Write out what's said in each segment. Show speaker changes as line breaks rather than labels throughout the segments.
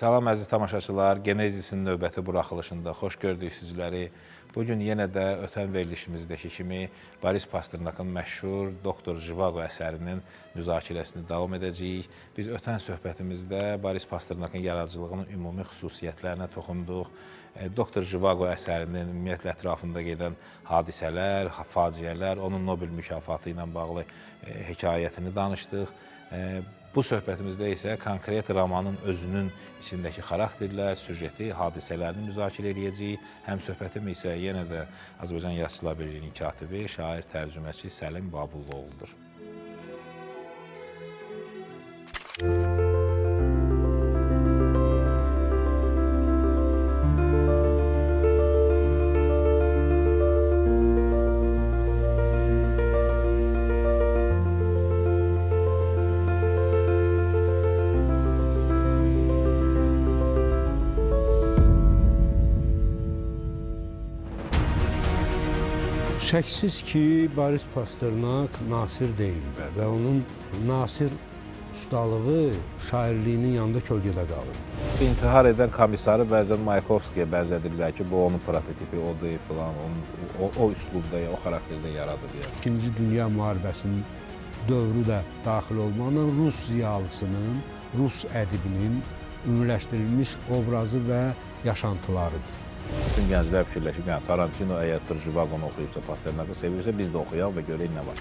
Salam əziz tamaşaçılar, Genezisin növbəti buraxılışında xoş gördük sizləri. Bu gün yenə də ötən verilişimizdəki kimi Boris Pasternakın məşhur Doktor Jivago əsərinin müzakirəsini davam edəcəyik. Biz ötən söhbətimizdə Boris Pasternakın yaradıcılığının ümumi xüsusiyyətlərinə toxunduq. Doktor Jivago əsərinin ümumiyyətlə ətrafında gedən hadisələr, faciələr, onun Nobel mükafatı ilə bağlı hekayətini danışdıq. Bu söhbətimizdə isə konkret romanın özünün içindəki xarakterlər, süjeti, hadisələrini müzakirə edəcəyik. Həm söhbətim isə yenə də Azərbaycan Yazıçılar Birliyinin katibi, şair, tərcüməçi Səlim Babulluoğludur.
Şəksiz ki, Boris Pasternak Nasir deyildi və onun Nasir ustalığı şairliyinin yanında kölgədə qalır.
İntihar edən komissarı bəzən Mayakovskiyə bənzədirlər ki, bu onun prototipi odur filan, onun o üslubda, o xarakterdə yaradıb yəni.
İkinci Dünya müharibəsinin dövrü də daxil olmaqla Rus ziyalısının, Rus ədibinin ümumiləşdirilmiş obrazı və yaşantılarıdır.
Bütün gənclər fikirləşib, yəni Tarantino əgər Doktor Jivagonu oxuyubsa, Pasternakı sevirsə, biz də oxuyaq və görək nə var.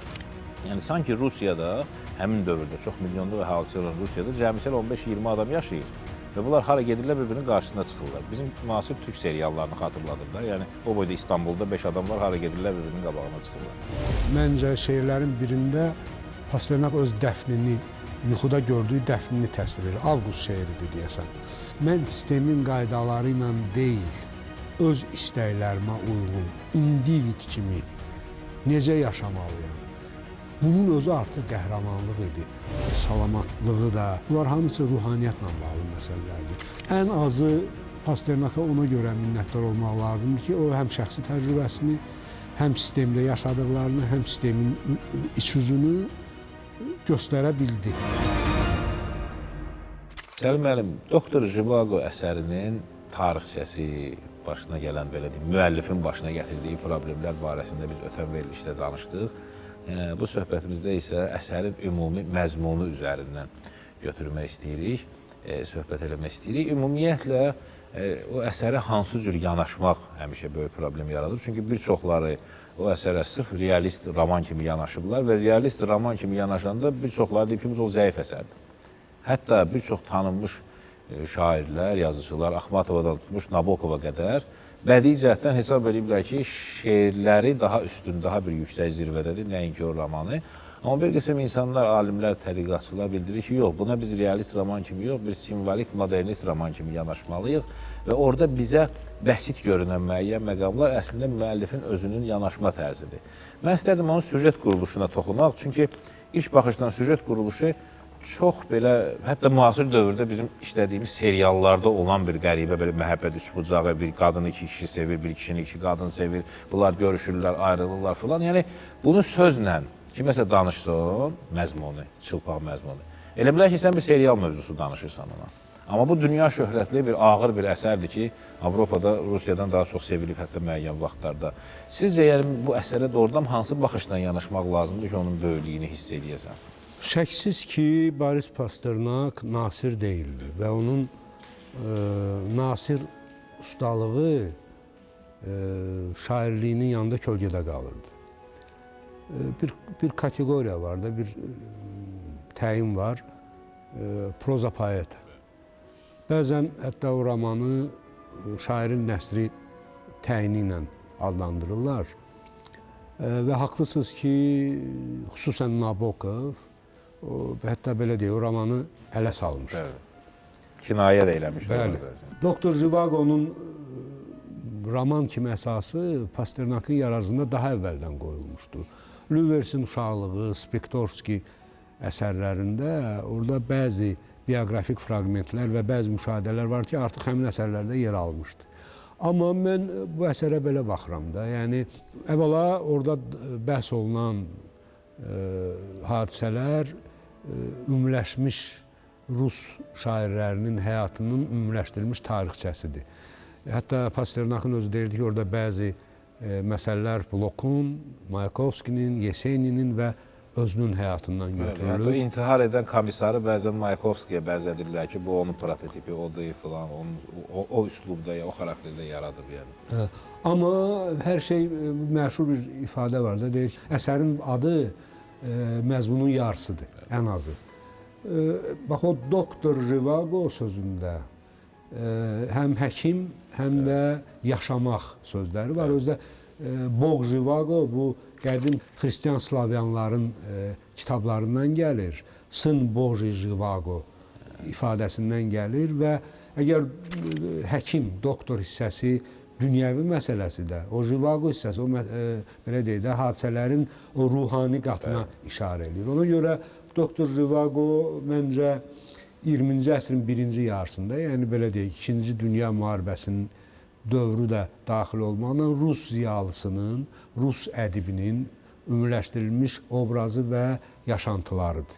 Yəni sanki Rusiyada həmin dövrdə çox milyonluq əhalisi olan Rusiyada cəmisəl 15-20 adam yaşayır. Və bunlar hara gedirlər, bir-birinin qarşısına çıxırlar. Bizim müasir türk seriallarını xatırladırlar. Yəni o boyda İstanbulda 5 adam var, hara gedirlər, bir-birinin qabağına çıxırlar.
Məncə şeirlərin birində Pasternak öz dəfnini, yuxuda gördüyü dəfnini təsvir edir. Avqust şeiridir deyəsən. Mən sistemin qaydaları ilə deyil, öz istəklərimə uyğun, individ kimi necə yaşamalıyam? Bunun özü artıq qəhrəmanlıq idi. Salamatlığı da, bunlar hamısı ruhaniyyətlə bağlı məsələlərdir. Ən azı Pasternaka ona görə minnətdar olmaq lazımdır ki, o həm şəxsi təcrübəsini, həm sistemdə yaşadıqlarını, həm sistemin iç üzünü göstərə bildi.
Səlim müəllim, Doktor Jivago əsərinin tarixçəsi, başına gələn belə deyim, müəllifin başına gətirdiyi problemlər barəsində biz ötən verilişdə danışdıq. Bu söhbətimizdə isə əsərin ümumi məzmunu üzərindən götürmək istəyirik, söhbət eləmək istəyirik. Ümumiyyətlə o əsərə hansı cür yanaşmaq həmişə böyük problem yaradıb. Çünki bir çoxları o əsərə sırf realist roman kimi yanaşıblar və realist roman kimi yanaşanda bir çoxları deyib ki, bu çox zəif əsərdir. Hətta bir çox tanınmış şairlər, yazıçılar Axmatovadan tutmuş Nabokova qədər bədii cəhətdən hesab ediblər ki, şeirləri daha üstün, daha bir yüksək zirvədədir, nəinki o romanı. Amma bir qism insanlar, alimlər, tədqiqatçılar bildirir ki, yox, buna biz realist roman kimi yox, bir simvolik modernist roman kimi yanaşmalıyıq və orada bizə bəsit görünən müəyyən məqamlar əslində müəllifin özünün yanaşma tərzidir. Mən istərdim onun süjet quruluşuna toxunmaq, çünki ilk baxışdan süjet quruluşu çox belə, hətta müasir dövrdə bizim işlədiyimiz seriallarda olan bir qəribə belə məhəbbət üçbucağı, bir qadını iki kişi sevir, bir kişini iki qadın sevir, bunlar görüşürlər, ayrılırlar filan. Yəni bunu sözlə kiməsə danışsın, məzmunu, çılpaq məzmunu. Elə bilər ki, sən bir serial mövzusu danışırsan ona. Amma bu dünya şöhrətli bir ağır bir əsərdir ki, Avropada Rusiyadan daha çox sevilib hətta müəyyən vaxtlarda. Sizcə yəni bu əsərə doğrudan hansı baxışla yanaşmaq lazımdır ki, onun böyüklüyünü hiss eləyəsən?
Şəksiz ki, Boris Pasternak Nasir deyildi və onun Nasir ustalığı şairliyinin yanında kölgədə qalırdı. Bir kateqoriya var da, bir təyin var, proza poeta. Bəzən hətta o romanı şairin nəsri təyini ilə adlandırırlar. Və haqlısınız ki, xüsusən Nabokov, o, hətta belə deyək, o romanı ələ salmışdı.
Bəli. Kinayə də eləmişdi.
Bəli. Doktor Jivagonun roman kimi əsası Pasternakın yaradıcılığında daha əvvəldən qoyulmuşdu. Lüversin uşaqlığı, Spektorski əsərlərində orada bəzi bioqrafik fraqmentlər və bəzi müşahidələr var ki, artıq həmin əsərlərdə yer almışdı. Amma mən bu əsərə belə baxıram da. Yəni əvvəla orada bəhs olunan hadisələr ümumiləşmiş Rus şairlərinin həyatının ümumiləşdirilmiş tarixçəsidir. Hətta Pasternakın özü deyirdi ki, orada bəzi məsələlər Blokun, Mayakovskinin, Yeseninin və özünün həyatından götürülür.
Hətta intihar edən komissarı bəzən Mayakovskiyə bənzədirlər ki, bu onun prototipi odur filan, onun o üslubda, o xarakterdə yaradıb yəni.
Hə, amma hər şey məşhur bir ifadə var da, deyir ki, əsərin adı məzmunun yarısıdır, ən azı. Bax o Doktor Jivago sözündə həm həkim, həm də yaşamaq sözləri var. Özü də Boq Jivago bu qədim xristian slavyanların kitablarından gəlir. Sın Boji Jivago ifadəsindən gəlir və əgər həkim, doktor hissəsi dünyəvi məsələsi də, o Jivago hissəsi, o belə deyək də, hadisələrin o ruhani qatına işarə eləyir. Ona görə Doktor Jivago məncə 20-ci əsrin birinci yarısında, yəni belə deyək, İkinci Dünya müharibəsinin dövrü də daxil olmaqla Rus ziyalısının, Rus ədibinin ümumiləşdirilmiş obrazı və yaşantılarıdır.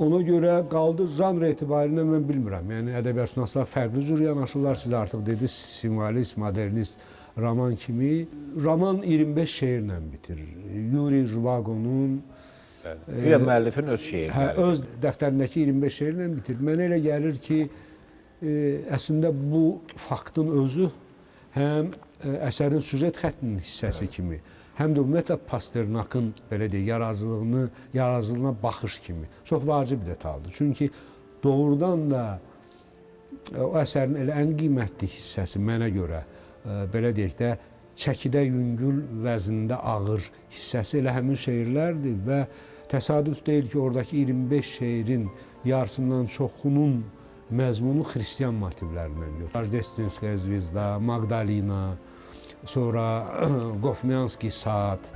Ona görə qaldı janr etibarilə mən bilmirəm. Yəni ədəbiyyatşünaslar fərqli cür yanaşırlar. Siz artıq dediniz simvolist, modernist roman kimi. Roman 25 şeirlə bitir. Yuri Jivagonun
Güya müəllifin öz şeirləri.
Hə, öz dəftərindəki 25 şeirlə bitir. Mənə elə gəlir ki, əslində bu faktın özü həm əsərin süjet xəttinin hissəsi kimi, həm də ümumiyyətlə Pasternakın belə deyək, yaradıcılığına baxış kimi çox vacib detaldır. Çünki doğrudan da o əsərin elə ən qiymətli hissəsi mənə görə belə deyək də çəkidə yüngül, vəznində ağır hissəsi elə həmin şeirlərdir və təsadüf deyil ki, oradakı 25 şeirin yarısından çoxunun məzmunu xristian motivlərindən götürülür. Rojdestenskaya zvezda, Magdalina, sonra Qofmyanskiy sad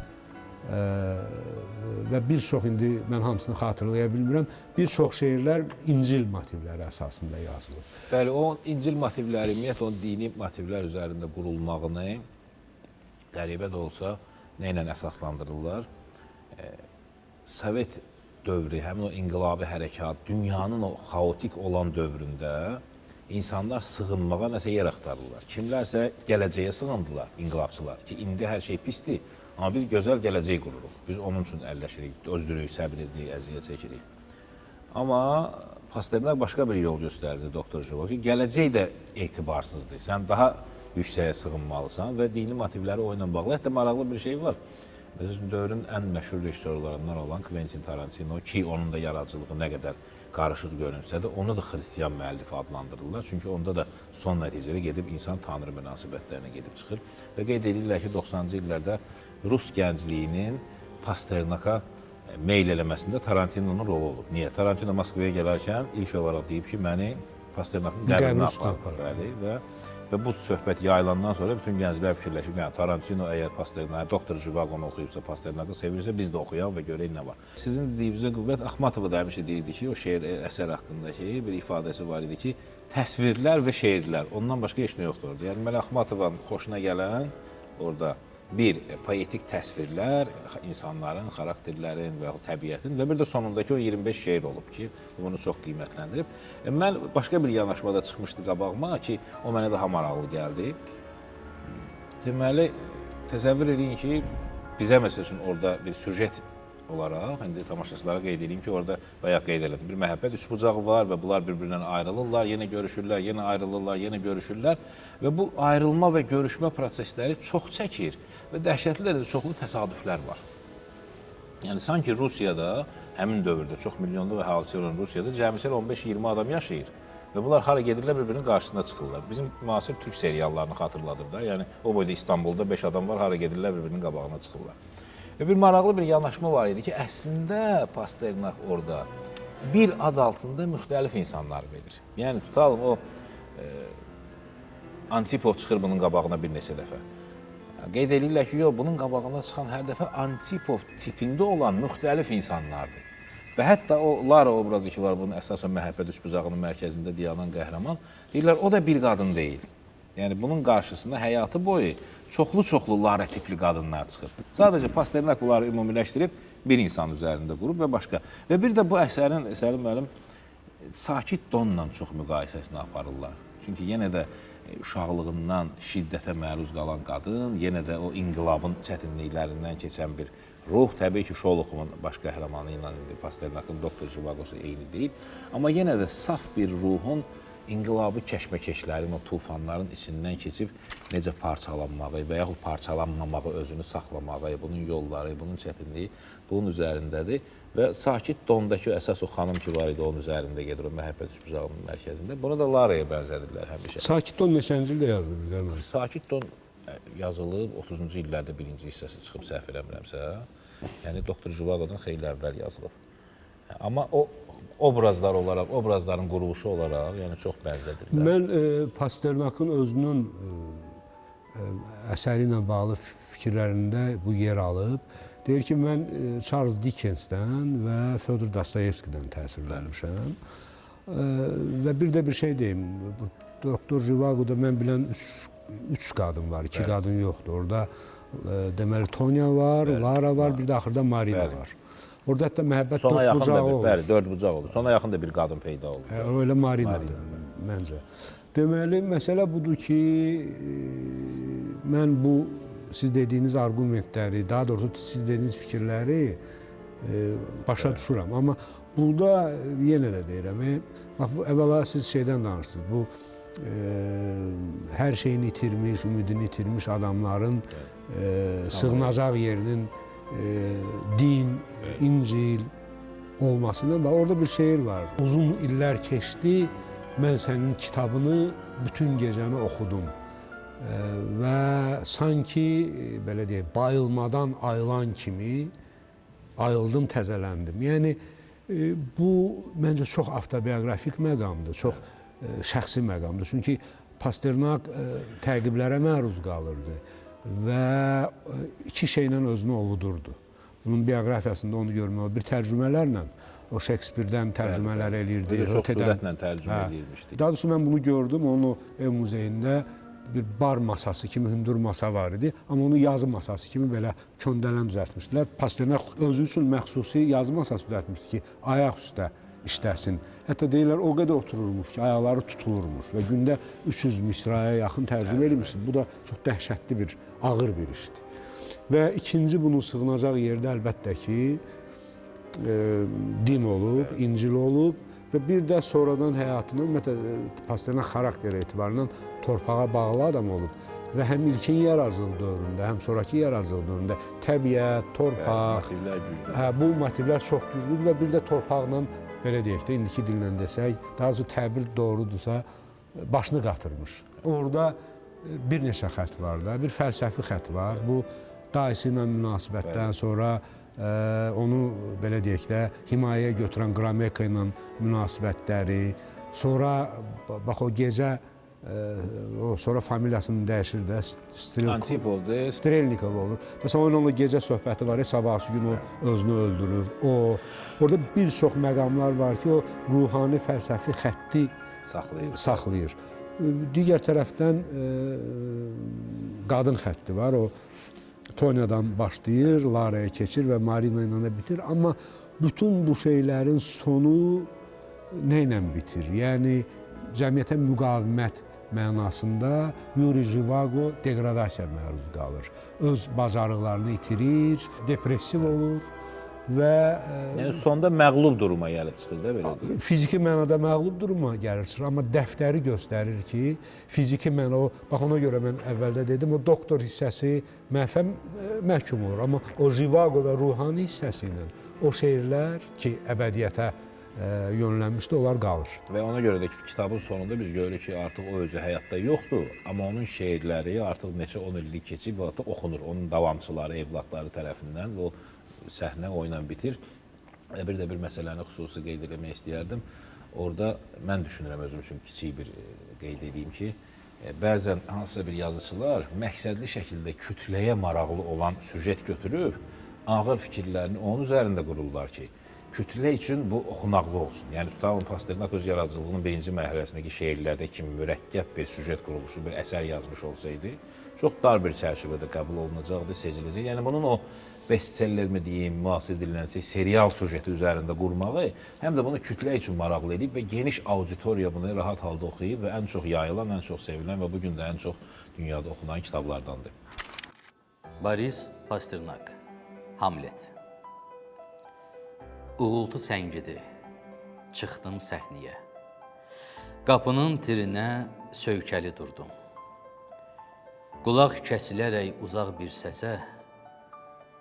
və bir çox, indi mən hamısını xatırlaya bilmirəm, bir çox şeirlər İncil motivləri əsasında yazılıb.
Bəli, o İncil motivləri, ümumiyyətlə o dini motivlər üzərində qurulmağını qəribə də olsa nə ilə əsaslandırırlar? Sovet dövrü, həmin o inqilabi hərəkat, dünyanın o xaotik olan dövründə insanlar sığınmağa nəsə yer axtarırlar. Kimlərsə gələcəyə sığındılar, inqilabçılar ki, indi hər şey pisdir, amma biz gözəl gələcək qururuq. Biz onun üçün əlləşirik, özdürük, səbr edirik, əziyyət çəkirik. Amma Pasternak başqa bir yol göstərdi Doktor Jivago ki, gələcək də etibarsızdır. Sən daha yüksəyə sığınmalısan və dini motivləri o ilə bağlı. Hətta maraqlı bir şey var. Məsələn, dövrün ən məşhur rejissorlarından olan Quentin Tarantino ki, onun da yaradıcılığı nə qədər qarışıq görünsə də, onu da xristian müəllifi adlandırırlar. Çünki onda da son nəticədə gedib insan tanrı münasibətlərinə gedib çıxır. Və qeyd edirlər ki, 90-cı illərdə Rus gəncliyinin Pasternaka meyl eləməsində Tarantinonun rolu olub. Niyə? Tarantino Moskvaya gələrkən ilk olaraq deyib ki, məni Pasternakın qəbrinə apar. Bəli, və bu söhbət yayılandan sonra bütün gənclər fikirləşib, yəni Tarantino əgər Pasternak, Doktor Jivagonu oxuyubsa, Pasternakı sevirsə, biz də oxuyaq və görək nə var. Sizin dediyinizə qüvvət, Axmatova da həmişə deyirdi ki, o şeir əsər haqqında bir ifadəsi var idi ki, təsvirlər və şeirlər, ondan başqa heç nə yoxdur orada. Yəni, mən Axmatovanın xoşuna gələn orada bir poetik təsvirlər, insanların, xarakterlərin və yaxud təbiətin və bir də sonundakı o 25 şeir olub ki, bunu çox qiymətləndirib. Mən başqa bir yanaşmada çıxmışdı qabağıma ki, o mənə daha maraqlı gəldi. Deməli, təsəvvür eləyin ki, bizə məsəl üçün orada bir süjet olaraq, indi tamaşaçılara qeyd edeyim ki, orada bayaq qeyd elədim, bir məhəbbət üçbucağı var və bunlar bir-birindən ayrılırlar, yenə görüşürlər, yenə ayrılırlar, yenə görüşürlər və bu ayrılma və görüşmə prosesləri çox çəkir və dəhşətli dərəcədə çoxlu təsadüflər var. Yəni, sanki Rusiyada, həmin dövrdə çox milyonlu əhalisi olan Rusiyada cəmisə 15-20 adam yaşayır və bunlar hara gedirlər, bir-birinin qarşısına çıxırlar. Bizim müasir türk seriallarını xatırladır da, yəni o boyda İstanbulda 5 adam var, hara gedirlər, bir-birinin qabağına çıxırlar. Və bir maraqlı bir yanaşma var idi ki, əslində Pasternak orada bir ad altında müxtəlif insanlar verir. Yəni, tutalım o Antipov çıxır bunun qabağına bir neçə dəfə. Qeyd edirlər ki, yox, bunun qabağına çıxan hər dəfə Antipov tipində olan müxtəlif insanlardır. Və hətta o Lara obrazı ki var, bunun əsasən məhəbbət üçbucağının mərkəzində dayanan qəhrəman, deyirlər, o da bir qadın deyil. Yəni, bunun qarşısında həyatı boyu çoxlu-çoxlu Lara tipli qadınlar çıxır. Sadəcə Pasternak bunları ümumiləşdirib bir insan üzərində qurub və başqa. Və bir də bu əsərin, Səlim müəllim, Sakit Donla çox müqayisəsini aparırlar. Çünki yenə də uşaqlığından şiddətə məruz qalan qadın, yenə də o inqilabın çətinliklərindən keçən bir ruh. Təbii ki, Şoloxovun baş qəhrəmanı ilə indi Pasternakın Doktor Jivagosu eyni deyil. Amma yenə də saf bir ruhun inqilabi kəşməkeşlərin, o tufanların içindən keçib necə parçalanmağı və yaxud parçalanmamağı, özünü saxlamağı, bunun yolları, bunun çətinliyi bunun üzərindədir. Və Sakit Dondakı əsas o xanım ki var idi, onun üzərində gedir, o məhəbbət üçbucağının mərkəzində. Bunu da Laraya bənzədirlər həmişə.
Sakit Don neçənci ildə yazdı bilmirəm.
Sakit Don yazılıb 30-cu illərdə birinci hissəsi çıxıb, səhv eləmirəmsə. Yəni Doktor Jivagodan xeyli əvvəl yazılıb. Amma o obrazlar olaraq, obrazların quruluşu olaraq, yəni çox bənzədirlər.
Mən Pasternakın özünün əsəri ilə bağlı fikirlərində bu yer alıb. Deyir ki, mən Charles Dickensdən və Fyodor Dostoyevskidən təsirlənmişəm. Və bir də bir şey deyim. Bu Doktor Jivagoda mən bilən üç qadın var, iki qadın yoxdur. Orada deməli Tonya var, bəli, Lara var, bir də axırda Marina bəli var. Orada hətta məhəbbət
sona
dörd bucağı
bir,
olur.
Bəli, dörd bucaq olur. Sona yaxın da bir qadın peyda olur.
O elə Marinadır məncə. Deməli, məsələ budur ki, mən bu siz dediyiniz arqumentləri, daha doğrusu siz dediyiniz fikirləri başa düşürəm. Amma burada yenə də deyirəm, bax bu əvvəla siz şeydən danışdınız. Bu hər şeyini itirmiş, ümidini itirmiş adamların sığınacaq yerinin din, İncil olmasından. Bax orada bir şeir var. Uzun illər keçdi, mən sənin kitabını bütün gecəni oxudum. Və sanki belə deyək, bayılmadan ayılan kimi ayıldım, təzələndim. Yəni bu məncə çox avtobioqrafik məqamdır, çox şəxsi məqamdır. Çünki Pasternak təqiblərə məruz qalırdı və iki şeylə özünü ovudurdu. Bunun bioqrafiyasında onu görmək olur. Bir tərcümələrlə, o Şekspirdən tərcümələr eləyirdi.
Çox sürətlə tərcümə eləyirmişdi.
Daha doğrusu mən bunu gördüm, onun ev muzeyində bir bar masası kimi hündür masa var idi, amma onu yazı masası kimi belə köndələn düzəltmişdilər. Pasternak özü üçün məxsusi yazı masası düzəltmişdi ki, ayaq üstə işləsin. Hətta deyirlər o qədər otururmuş ki, ayaqları tutulurmuş və gündə 300 misraya yaxın tərcümə eləmişdi. Bu da çox dəhşətli bir, ağır bir işdir. Və ikinci bunun sığınacaq yerdə əlbəttə ki, din olub, İncil olub və bir də sonradan həyatının, ümumiyyətlə Pasternak xarakteri etibarından torpağa bağlı adam olub və həm ilkin yaradıcılıq dövründə, həm sonrakı yaradıcılıq dövründə təbiət, torpaq,
motivlər güclüdür.
Hə, bu motivlər çox güclüdür və bir də torpaqla, belə deyək də, indiki dillə desək, daha doğrusu təbir doğrudursa, başını qatırmış. Orada bir neçə xətt var da, bir fəlsəfi xətt var. Bu dayısı ilə münasibətdən sonra onu belə deyək də himayəyə götürən Qrameka ilə münasibətləri, sonra bax o gecə o sonra familiyasını dəyişir də,
Antipovdur,
Strelnikov olur. Məsələn, onunla gecə söhbəti var, sabahsı gün o özünü öldürür. O orada bir çox məqamlar var ki, o ruhani fəlsəfi xətti saxlayır. Digər tərəfdən qadın xətti var. O Tonyadan başlayır, Laraya keçir və Marina ilə də bitir. Amma bütün bu şeylərin sonu nə ilə bitir? Yəni cəmiyyətə müqavimət mənasında Yuri Jivago deqradasiyaya məruz qalır. Öz bacarıqlarını itirir, depressiv olur və
yəni sonda məğlub duruma gəlib çıxır da, belə deyək.
Fiziki mənada məğlub duruma gəlir çıxır, amma dəftəri göstərir ki, fiziki məna o, bax ona görə mən əvvəldə dedim, o doktor hissəsi məhvə məhkum olur, amma o Jivago və ruhani hissəsi ilə o şeirlər ki, əbədiyyətə yönlənmişdi, onlar qalır.
Və ona görə də ki, kitabın sonunda biz görürük ki, artıq o özü həyatda yoxdur, amma onun şeirləri artıq neçə 10 illik keçib, artıq oxunur onun davamçıları, evladları tərəfindən və o səhnə o ilə bitir. Və bir də bir məsələni xüsusi qeyd eləmək istəyərdim. Orada mən düşünürəm özüm üçün kiçik bir qeyd edeyim ki, bəzən hansısa bir yazıçılar məqsədli şəkildə kütləyə maraqlı olan süjet götürüb ağır fikirlərini onun üzərində qururlar ki, kütlə üçün bu oxunaqlı olsun. Yəni tutalım Pasternak öz yaradıcılığının birinci mərhələsindəki şeirlərdə kimi mürəkkəb bir süjet quruluşu, bir əsər yazmış olsaydı, çox dar bir çərçivədə qəbul olunacaqdı, seçiləcək. Yəni bunun o bestsellermi deyim, müasir dillənsək, serial süjeti üzərində qurmağı həm də bunu kütlə üçün maraqlı edib və geniş auditoriya bunu rahat halda oxuyub və ən çox yayılan, ən çox sevilən və bu gün də ən çox dünyada oxunan kitablardandır.
Boris Pasternak, Hamlet. Uğultu səngidi. Çıxdım səhnəyə. Qapının tirinə söykəli durdum. Qulaq kəsilərək uzaq bir səsə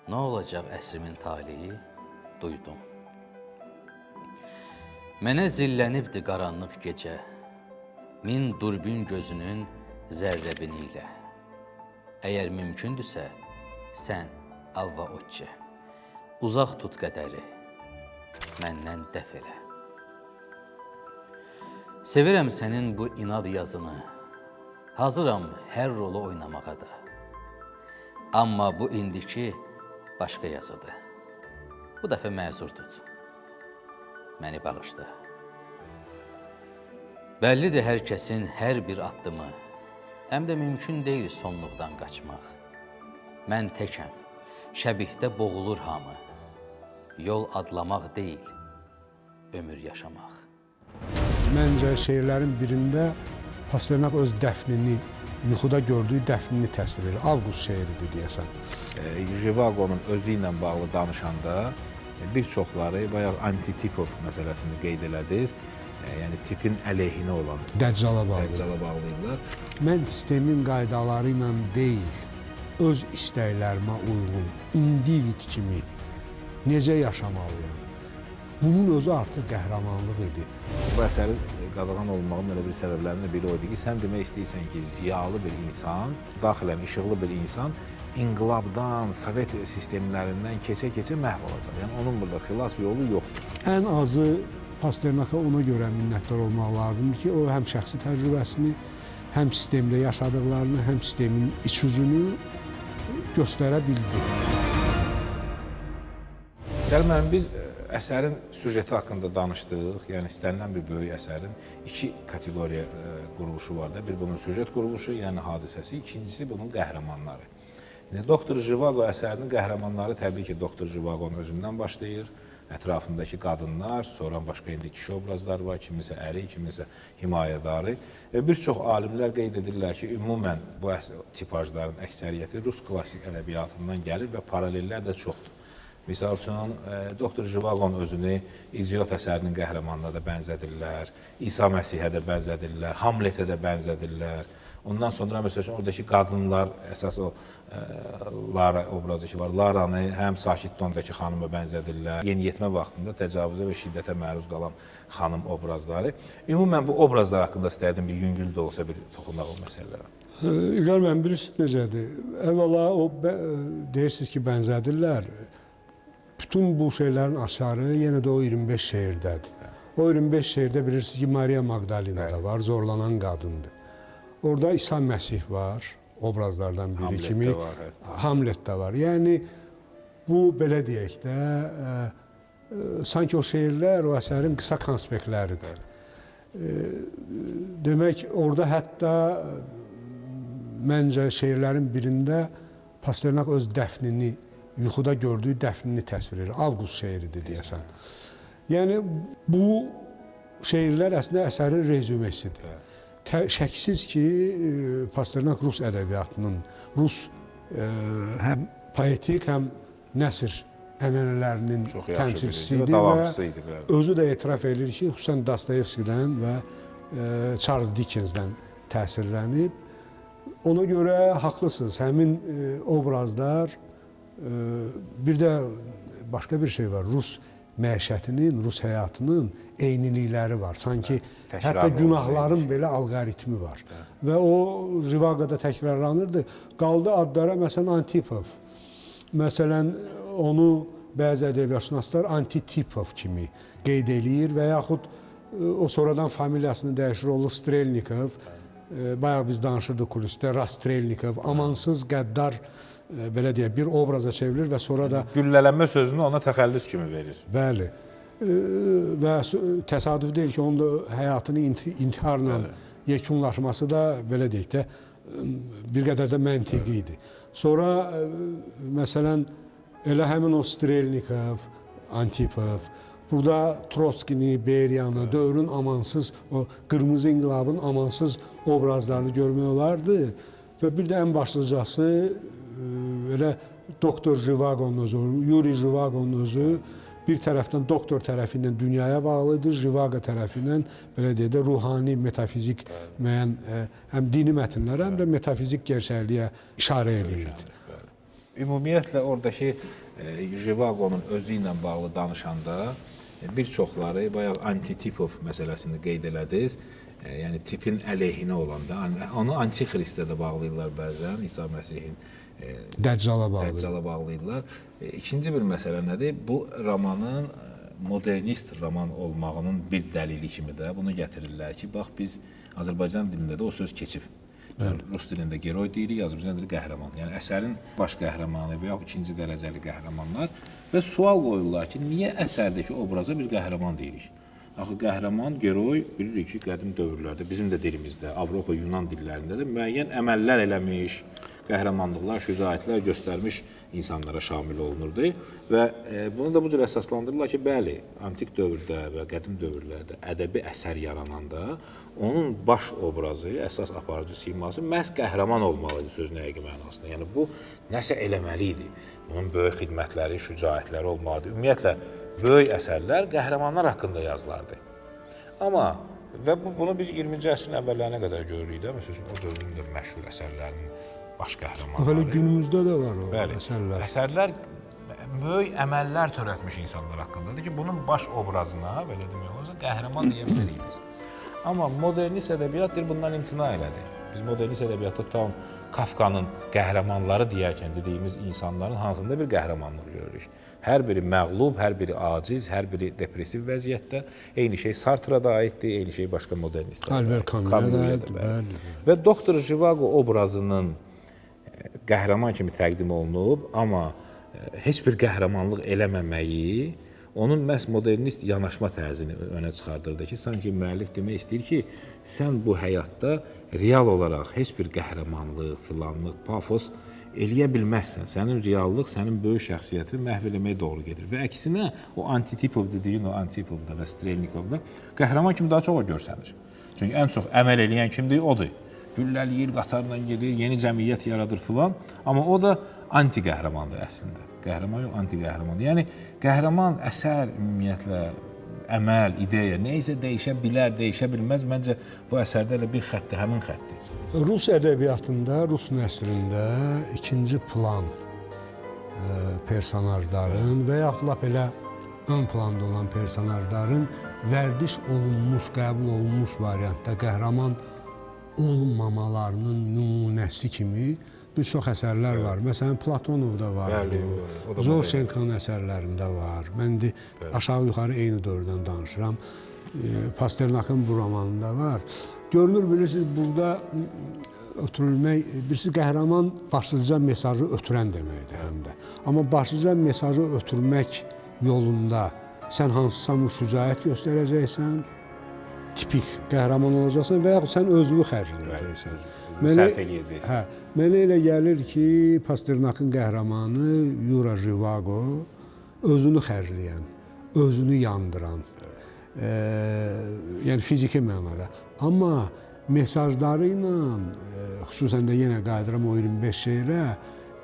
nə olacaq əsrimin taleyi duydum. Mənə zillənibdi qaranlıq gecə, min durbin gözünün zərrəbini ilə. Əgər mümkündürsə, sən Avva Otçe, uzaq tut qədəri, məndən dəf elə. Sevirəm sənin bu inad yazını, hazıram hər rolu oynamağa da. Amma bu indiki başqa yazıdır. Bu dəfə məzur tut. Məni bağışla. Bəllidir hər kəsin hər bir addımı, həm də mümkün deyil sonluqdan qaçmaq. Mən təkəm, şəbihdə boğulur hamı. Yol adlamaq deyil, ömür yaşamaq.
Məncə şeirlərin birində Pasternak öz dəfnini, yuxuda gördüyü dəfnini təsvir edir. Avqust şeiridir deyəsən.
Jivagonun özü ilə bağlı danışanda bir çoxları bayaq antitipov məsələsini qeyd elədiniz. Yəni tipin əleyhinə olan
Dəccala bağlı.
Dəccala bağlayırlar.
Mən sistemin qaydaları ilə deyil, öz istəklərimə uyğun individ kimi necə yaşamalıyam? Bunun özü artıq qəhrəmanlıq idi.
Bu əsərin qadağan olunmağının elə bir səbəblərindən biri o idi ki, sən demək istəyirsən ki, ziyalı bir insan, daxilən işıqlı bir insan inqilabdan, Sovet sistemlərindən keçə-keçə məhv olacaq. Yəni onun burada xilas yolu yoxdur.
Ən azı Pasternaka ona görə minnətdar olmaq lazımdır ki, o həm şəxsi təcrübəsini, həm sistemdə yaşadıqlarını, həm sistemin iç üzünü göstərə bildi.
Səlim müəllim, biz əsərin süjeti haqqında danışdıq. Yəni istənilən bir böyük əsərin iki kateqoriya quruluşu var da. Bir bunun süjet quruluşu, yəni hadisəsi, ikincisi bunun qəhrəmanları. Yəni Doktor Jivago əsərinin qəhrəmanları təbii ki, Doktor Jivagonun özündən başlayır. Ətrafındakı qadınlar, sonra başqa indi kişi obrazlar var, kimisə əri, kimisə himayədarı. Və bir çox alimlər qeyd edirlər ki, ümumən bu tipajların əksəriyyəti rus klassik ədəbiyyatından gəlir və paralellər də çoxdur. Misal üçün, Doktor Jivagon özünü İdiot əsərinin qəhrəmanına da bənzədirlər, İsa Məsihə də bənzədirlər, Hamletə də bənzədirlər. Ondan sonra, məsəl üçün, oradakı qadınlar, əsas o Lara obrazı ki var, Laranı həm Sakit Dondakı xanıma bənzədirlər, yeniyetmə vaxtında təcavüzə və şiddətə məruz qalan xanım obrazları. Ümumən bu obrazlar haqqında istərdim bir yüngül də olsa bir toxunaq o məsələlərə.
İlqar müəllim, bilirsiniz necədir? Əvvəla o deyirsiniz ki, bənzədirlər. Bütün bu şeylərin açarı yenə də o 25 şeirdədir. O 25 şeirdə bilirsiniz ki, Maria Magdalena da var, zorlanan qadındır. Orada İsa Məsih var, obrazlardan biri
Hamlet
kimi.
də var, hətta.
Hamlet də var. Yəni bu belə deyək də, sanki o şeirlər o əsərin qısa konspektləridir. Demək orada hətta məncə şeirlərin birində Pasternak öz dəfnini, yuxuda gördüyü dəfnini təsvir edir. Avqust şeiridir deyəsən. Yəni bu şeirlər əslində əsərin rezümesidir. Şəksiz ki, Pasternak rus ədəbiyyatının, rus həm poetik, həm nəsr ənənələrinin təmsilçisi idi və özü də etiraf edir ki, xüsusən Dostoyevskidən və Charles Dickensdən təsirlənib. Ona görə haqlısınız. Həmin obrazlar, bir də başqa bir şey var. Rus məişətinin, rus həyatının eynilikləri var. Sanki hətta günahların belə alqoritmi var. Və o Jivagoda təkrarlanırdı. Qaldı adlara, məsələn, Antipov. Məsələn, onu bəzi ədəbiyyatşünaslar Antitipov kimi qeyd eləyir və yaxud o sonradan familiyasını dəyişir, olur Strelnikov. Bayaq biz danışırdıq kulisdə, Rastrelnikov, amansız, qəddar, belə deyək, bir obraza çevrilir və sonra da
Güllələnmə sözünü ona təxəllüs kimi verir.
Bəli. Və təsadüf deyil ki, onun da həyatını intiharla yekunlaşması da belə deyək də bir qədər də məntiqi idi. Sonra məsələn elə həmin o Strelnikov, Antipov, burada Trotskini, Beriyanı, dövrün amansız o qırmızı inqilabın amansız obrazlarını görmək olardı. Və bir də ən başlıcası elə Doktor Jivagonun özü, Yuri Jivagonun özü bir tərəfdən doktor tərəfi ilə dünyaya bağlı idi, Jivago tərəfi ilə belə deyək də ruhani, metafizik müəyyən həm dini mətnlərə, həm də metafizik gerçəkliyə işarə eləyirdi.
Ümumiyyətlə oradakı Jivagonun özü ilə bağlı danışanda bir çoxları bayaq antitipov məsələsini qeyd elədiniz. Yəni tipin əleyhinə olanda, onu antixristə də bağlayırlar bəzən, İsa Məsihin
Dəccala bağlı.
Dəccala bağlayırlar. İkinci bir məsələ nədir? Bu romanın modernist roman olmağının bir dəlili kimi də bunu gətirirlər ki, bax biz Azərbaycan dilində də o söz keçib. Yəni, rus dilində geroy deyirik, Azərbaycan dilində qəhrəman. Yəni əsərin baş qəhrəmanı və yaxud ikinci dərəcəli qəhrəmanlar və sual qoyurlar ki, niyə əsərdəki obraza biz qəhrəman deyirik? Axı qəhrəman, geroy bilirik ki, qədim dövrlərdə bizim də dilimizdə, Avropa, Yunan dillərində də müəyyən əməllər eləmiş, qəhrəmanlıqlar, şücaətlər göstərmiş insanlara şamil olunurdu və bunu da bu cür əsaslandırırlar ki, bəli, antik dövrdə və qədim dövrlərdə ədəbi əsər yarananda onun baş obrazı, əsas aparıcı siması məhz qəhrəman olmalı idi sözün həqiqi mənasında. Yəni bu nəsə eləməli idi. Bunun böyük xidmətləri, şücaətləri olmalı idi. Ümumiyyətlə böyük əsərlər qəhrəmanlar haqqında yazılardı. Amma və bunu biz 20-ci əsrin əvvəllərinə qədər görürük də, məsəl üçün o dövrün də məşhur əsərlərinin baş qəhrəmanları.
Hələ günümüzdə də var o Bəli, əsərlər.
Əsərlər böyük əməllər törətmiş insanlar haqqındadır ki, bunun baş obrazına, belə demək olarsa, qəhrəman deyə bilərik biz. Amma modernist ədəbiyyat deyir, bundan imtina elədi. Biz modernist ədəbiyyatda tam Kafkanın qəhrəmanları deyərkən dediyimiz insanların hansında bir qəhrəmanlıq görürük. Hər biri məğlub, hər biri aciz, hər biri depressiv vəziyyətdə. Eyni şey Sartra da aiddir, eyni şey başqa modernistlərə.
Albert Camus'a da aiddir, bəli.
Və Doktor Jivago obrazının qəhrəman kimi təqdim olunub, amma heç bir qəhrəmanlıq eləməməyi onun məhz modernist yanaşma tərzini önə çıxardırdı ki, sanki müəllif demək istəyir ki, sən bu həyatda real olaraq heç bir qəhrəmanlıq, filanlıq, pafos eləyə bilməzsən. Sənin reallıq, sənin böyük şəxsiyyəti məhv eləməyə doğru gedir. Və əksinə o antitipov dediyin o Antipovda və Strelnikovda qəhrəman kimi daha çox o görsənir. Çünki ən çox əməl eləyən kimdir? Odur. Güllələyir, qatarla gedir, yeni cəmiyyət yaradır filan. Amma o da anti qəhrəmandır əslində. Qəhrəman yox, anti qəhrəmandır. Yəni qəhrəman əsər ümumiyyətlə əməl, ideya nə isə dəyişə bilər, dəyişə bilməz. Məncə bu əsərdə elə bir xəttdir, həmin xəttdir.
Rus ədəbiyyatında, rus nəsrində ikinci plan personajların və yaxud lap elə ön planda olan personajların vərdiş olunmuş, qəbul olunmuş variantda qəhrəman olmamalarının nümunəsi kimi bir çox əsərlər var. Məsələn, Platonovda var.
Bəli,
bu. Zorşenkonun əsərlərində var. Mən indi aşağı-yuxarı eyni dövrdən danışıram. Pasternakın bu romanında var. Görünür, bilirsiniz, burada ötürülmək, bilirsiniz, qəhrəman başlıca mesajı ötürən deməkdir həm də. Amma başlıca mesajı ötürmək yolunda sən hansısa şücaət göstərəcəksən, tipik qəhrəman olacaqsan və yaxud sən özünü xərcləyəcəksən.
Özünü sərf eləyəcəksən.
Hə, mənə elə gəlir ki, Pasternakın qəhrəmanı Yura Jivago özünü xərcləyən, özünü yandıran, yəni fiziki mənada. Amma mesajları ilə, xüsusən də yenə qayıdıram o 25 şeirə,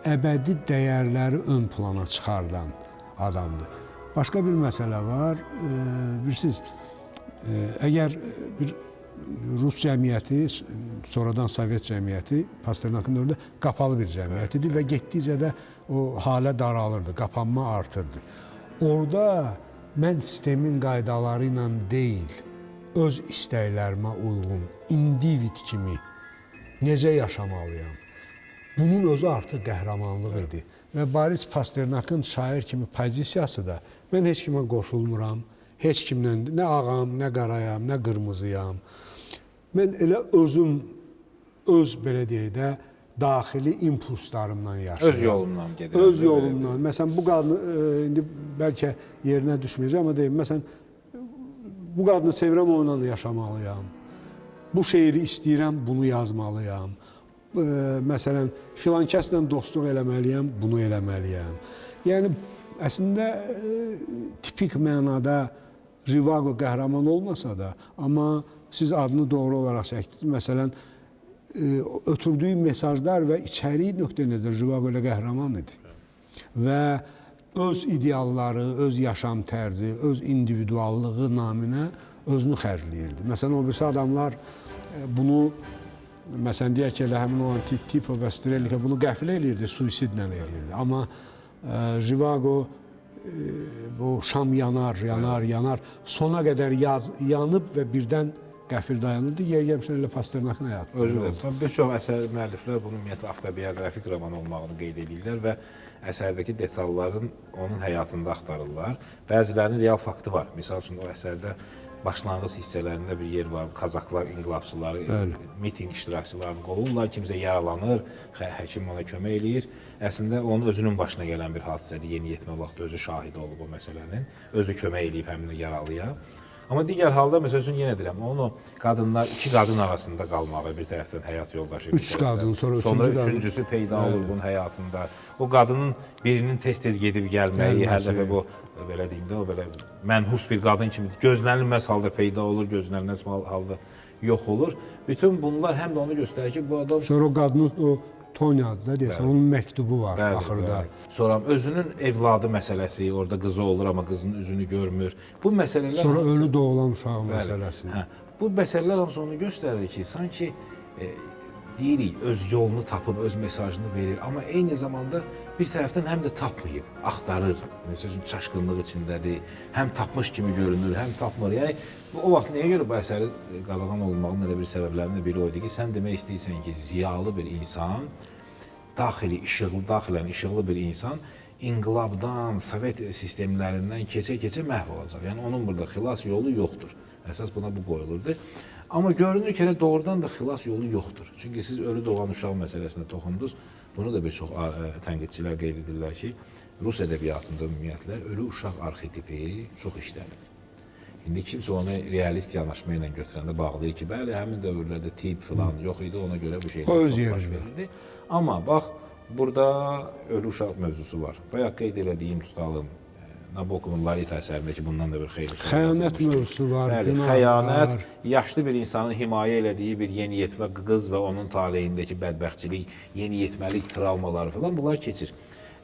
əbədi dəyərləri ön plana çıxardan adamdır. Başqa bir məsələ var, bilirsiniz, əgər bir Rus cəmiyyəti, sonradan Sovet cəmiyyəti Pasternakın dövründə qapalı bir cəmiyyət idi və getdikcə də o halə daralırdı, qapanma artırdı. Orada mən sistemin qaydaları ilə deyil, öz istəklərimə uyğun individ kimi necə yaşamalıyam? Bunun özü artıq qəhrəmanlıq idi. Və Boris Pasternakın şair kimi pozisiyası da mən heç kimə qoşulmuram, heç kimlə nə ağam, nə qarayam, nə qırmızıyam. Mən elə özüm, öz belə deyək də, daxili impulslarımla yaşayıram.
Öz yolumdan gedirəm.
Öz yolumdan. Məsələn, bu qadını indi bəlkə yerinə düşməyəcək, amma deyim, məsələn, bu qadını sevirəm, onunla yaşamalıyam. Bu şeiri istəyirəm, bunu yazmalıyam. Məsələn, filan kəslə dostluq eləməliyəm, bunu eləməliyəm. Yəni əslində tipik mənada Jivago qəhrəman olmasa da, amma siz adını doğru olaraq çəkdiniz. Məsələn, ötürdüyü mesajlar və içəriyi nöqteyi-nəzərdən Jivago elə qəhrəman idi. Və öz idealları, öz yaşam tərzi, öz individuallığı naminə özünü xərcləyirdi. Məsələn, o birisi adamlar bunu, məsələn, deyək ki, elə həmin o Antipov və Strelnikov bunu qəfil eləyirdi, suisidlə eləyirdi. Amma Jivago bu şam yanar, yanar, yanar, sona qədər yanıb və birdən qəfil dayanırdı. Yer gəlmişən elə Pasternakın həyatı.
Özü də. Bir çox əsər müəlliflər bunu ümumiyyətlə avtobioqrafik roman olmağını qeyd edirlər və əsərdəki detalların onun həyatında axtarırlar. Bəzilərinin real faktı var. Misal üçün o əsərdə başlanğıc hissələrində bir yer var. Kazaklar inqilabçıları, mitinq iştirakçılarını qovurlar, kimsə yaralanır, həkim ona kömək eləyir. Əslində onun özünün başına gələn bir hadisədir. Yeniyetmə vaxtı özü şahid olub o məsələnin. Özü kömək eləyib həmin yaralıya. Amma digər halda, məsəl üçün yenə deyirəm, onun o qadınlar, iki qadın arasında qalmağı, bir tərəfdən həyat yoldaşı,
üç qadın, sonra
üçüncüsü peyda olur bunun həyatında. O qadının birinin tez-tez gedib gəlməyi, hər dəfə bu belə deyim də, o belə mənhus bir qadın kimi gözlənilməz halda peyda olur, gözlənilməz halda yox olur. Bütün bunlar həm də onu göstərir ki, bu adam
sonra o qadının o Tony adı da deyəsən, onun məktubu var axırda.
Bəli. Sonra özünün evladı məsələsi, orada qızı olur, amma qızının üzünü görmür. Bu məsələlər
sonra hamısı, ölü doğulan uşağın məsələsi.
Hə, bu məsələlər hamısı onu göstərir ki, sanki deyirik, öz yolunu tapıb, öz mesajını verir, amma eyni zamanda bir tərəfdən həm də tapmayıb, axtarır. Məsəl üçün, çaşqınlıq içindədir, həm tapmış kimi görünür, həm tapmır. Yəni, o vaxt niyə görə bu əsəri qadağan olmağın elə bir səbəblərinin biri o idi ki, sən demək istəyirsən ki, ziyalı bir insan, daxili işıqlı, daxilən işıqlı bir insan inqilabdan, Sovet sistemlərindən keçə-keçə məhv olacaq. Yəni, onun burada xilas yolu yoxdur. Əsas buna bu qoyulurdu. Amma görünür ki, elə doğrudan da xilas yolu yoxdur. Çünki siz ölü doğan uşaq məsələsinə toxundunuz. Bunu da bir çox tənqidçilər qeyd edirlər ki, Rus ədəbiyyatında ümumiyyətlə ölü uşaq arxetipi çox işlənib. İndi kimsə onu realist yanaşma ilə götürəndə bağlayır ki, bəli, həmin dövrlərdə tip filan yox idi, ona görə bu şeylər çox baş verirdi. Amma bax, burada ölü uşaq mövzusu var. Bayaq qeyd elədiyim, tutalım, Nabokovun Lolita əsərində ki, bundan da bir xeyli sonra
xəyanət mövzusu var,
bəli, xəyanət, var. Yaşlı bir insanın himayə elədiyi bir yeniyetmə qız və onun taleyindəki bədbəxtçilik, yeniyetməlik travmaları falan bunlar keçir.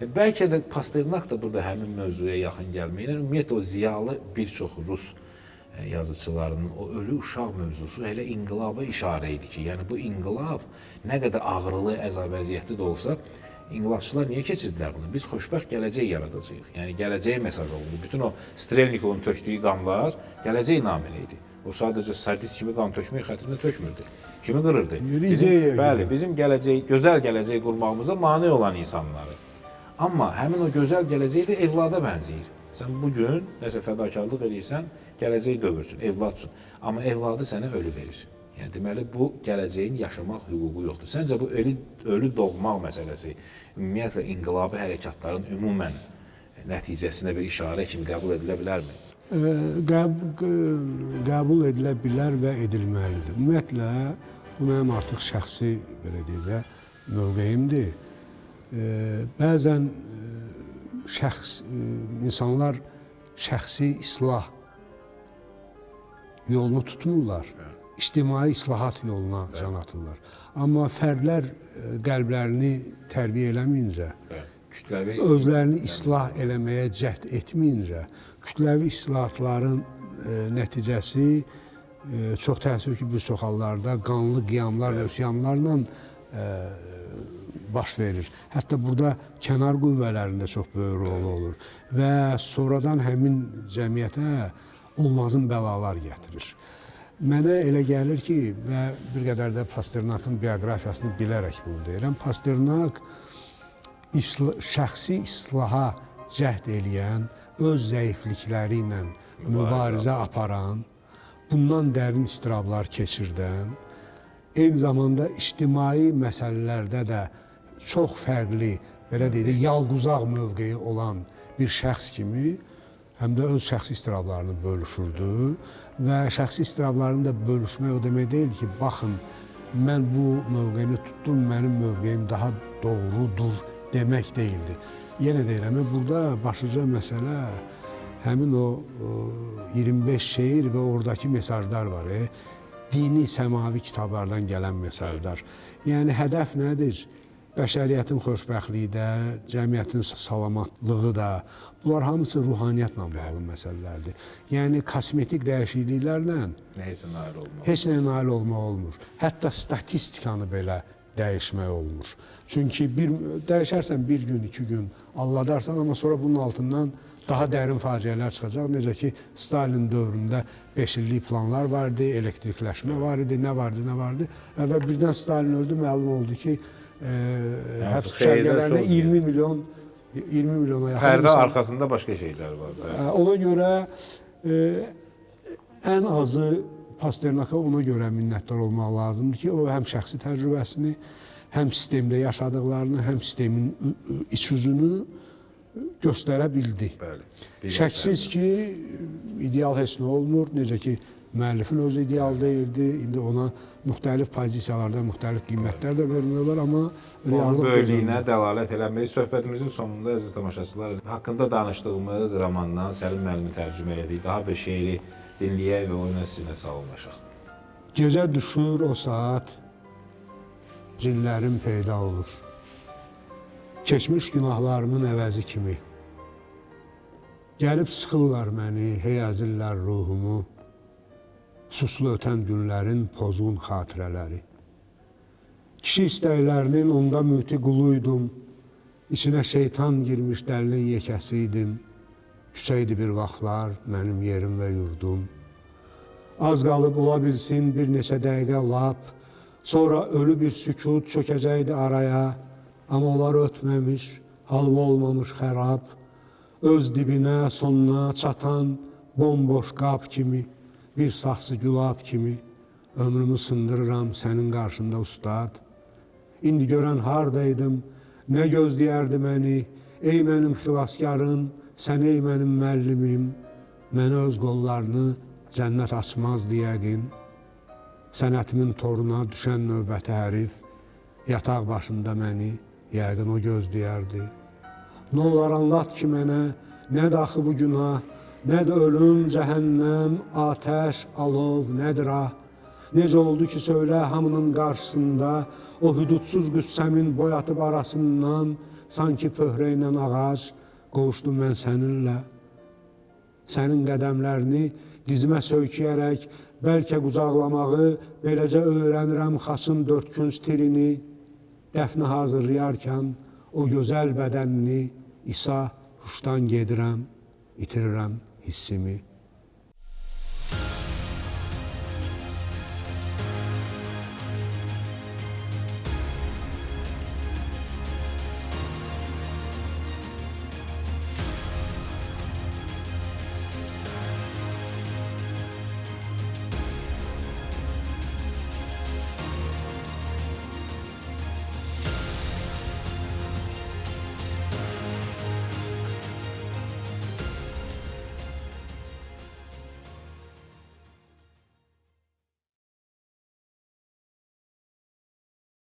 Bəlkə də Pasternak da burada həmin mövzuya yaxın gəlməklə ümumiyyətlə o ziyalı bir çox Rus yazıçılarının o ölü uşaq mövzusu elə inqilaba işarə idi ki, yəni bu inqilab nə qədər ağrılı, əzab-əziyyətli də olsa, İnqilabçılar niyə keçirdilər bunu? Biz xoşbəxt gələcək yaradacağıq. Yəni gələcəyə mesaj oldu. Bütün o Strelnikovun tökdüyü qanlar gələcək naminə idi. O sadəcə sadist kimi qan tökmək xətrinə tökmürdü. Kimi qırırdı? Bizim, bəli, bizim gələcək, gözəl gələcək qurmağımıza mane olan insanları. Amma həmin o gözəl gələcək də evlada bənzəyir. Sən bugün nəsə fədakarlıq eləyirsən, gələcək dövr üçün, evlad üçün. Amma evladı sənə ölü verir. Yəni deməli bu gələcəyin yaşamaq hüququ yoxdur. Səncə bu ölü doğmaq məsələsi ümumiyyətlə inqilabi hərəkatların ümumən nəticəsinə bir işarə kimi qəbul edilə bilərmi?
Qəbul edilə bilər və edilməlidir. Ümumiyyətlə bu mənim artıq şəxsi belə deyək də mövqeyimdir. Bəzən insanlar şəxsi islah yolunu tutmurlar. İctimai islahat yoluna can atırlar. Amma fərdlər qəlblərini tərbiyə eləməyincə,
kütləvi
özlərini islah eləməyə cəhd etməyincə, kütləvi islahatların nəticəsi çox təəssüf ki, bir çox hallarda qanlı qiyamlar və üsyanlarla baş verir. Hətta burada kənar qüvvələrində çox böyük rolu olur və sonradan həmin cəmiyyətə olmazın bəlalar gətirir. Mənə elə gəlir ki, və bir qədər də Pasternakın bioqrafiyasını bilərək bunu deyirəm, Pasternak şəxsi islaha cəhd eləyən, öz zəiflikləri ilə mübarizə aparan, bundan dərin istirablar keçirdən, Eyni zamanda ictimai məsələlərdə də çox fərqli, belə deyək də, yalquzaq mövqeyi olan bir şəxs kimi həm də öz şəxsi istirablarını bölüşürdü və şəxsi istirablarını da bölüşmək o demək deyil ki, baxın, mən bu mövqeyini tutdum, mənim mövqeyim daha doğrudur demək deyildi. Yenə deyirəm, burada başlıca məsələ həmin o 25 şeir və oradakı mesajlar var. Dini, səmavi kitablardan gələn mesajlar. Yəni hədəf nədir? Bəşəriyyətin xoşbəxtliyi də, cəmiyyətin salamatlığı da, bunlar hamısı ruhaniyyətlə bağlı məsələlərdir. Yəni kosmetik dəyişikliklərlə
Nəyisə nail olmaq.
heç nəyə nail olmaq olmur. Hətta statistikanı belə dəyişmək olmur. Çünki bir dəyişərsən bir gün, iki gün alladarsan, amma sonra bunun altından daha dərin faciələr çıxacaq. Necə ki Stalin dövründə 5 illik planlar var idi, elektrikləşmə var idi, nə vardı, nə vardı. Və birdən Stalin öldü, məlum oldu ki, həbs düşərgələrində
çox
20 milyon 20 milyona yaxın
Pərdə
insan.
arxasında başqa şeylər var.
Ona görə ən azı Pasternaka ona görə minnətdar olmaq lazımdır ki, o həm şəxsi təcrübəsini, həm sistemdə yaşadıqlarını, həm sistemin iç üzünü göstərə bildi.
Bəli.
Şəksiz ki, ideal heç nə olmur. Necə ki, müəllifin özü ideal deyildi. İndi ona müxtəlif pozisiyalarda müxtəlif qiymətlər də vermək olar, amma
Onun
reallıq
böyüklüyünə dəlalət eləmir. Söhbətimizin sonunda əziz tamaşaçılar, haqqında danışdığımız romandan Səlim müəllimin tərcümə elədiyi daha bir şeiri dinləyək və onunla sizinlə sağollaşaq.
Gecə düşür o saat, cinlərim peyda olur. Keçmiş günahlarımın əvəzi kimi. Gəlib sıxırlar məni, hey əzirlər ruhumu. Suslu ötən günlərin pozğun xatirələri. Kişi istəklərinin onda müti quluydum. İçinə şeytan girmiş dəlinin yekəsi idim. Küçə idi bir vaxtlar mənim yerim və yurdum. Az qalıb ola bilsin bir neçə dəqiqə lap, sonra ölü bir sükut çökəcəkdi araya, amma onlar ötməmiş, halva olmamış xərab, öz dibinə, sonuna çatan bomboş qab kimi, bir saxsı gülab kimi ömrümü sındırıram sənin qarşında ustad. İndi görən hardaydım, nə gözləyərdi məni, ey mənim xilaskarım, sən ey mənim müəllimim, mənə öz qollarını cənnət açmazdı yəqin. Sənətimin toruna düşən növbəti hərif, yataq başında məni yəqin o gözləyərdi. Nə olar anlat ki mənə, nədir axı bu günah, nədir ölüm, cəhənnəm, atəş, alov, nədir ah? Necə oldu ki söylə hamının qarşısında, o hüdudsuz qüssəmin boyatıb arasından, sanki pöhrə ilə ağac, qovuşdum mən səninlə. Sənin qədəmlərini dizimə söykəyərək, bəlkə qucaqlamağı beləcə öyrənirəm xaçın dördkünc tirini. Dəfnə hazırlayarkən o gözəl bədənini İsa huşdan gedirəm, itirirəm hissimi.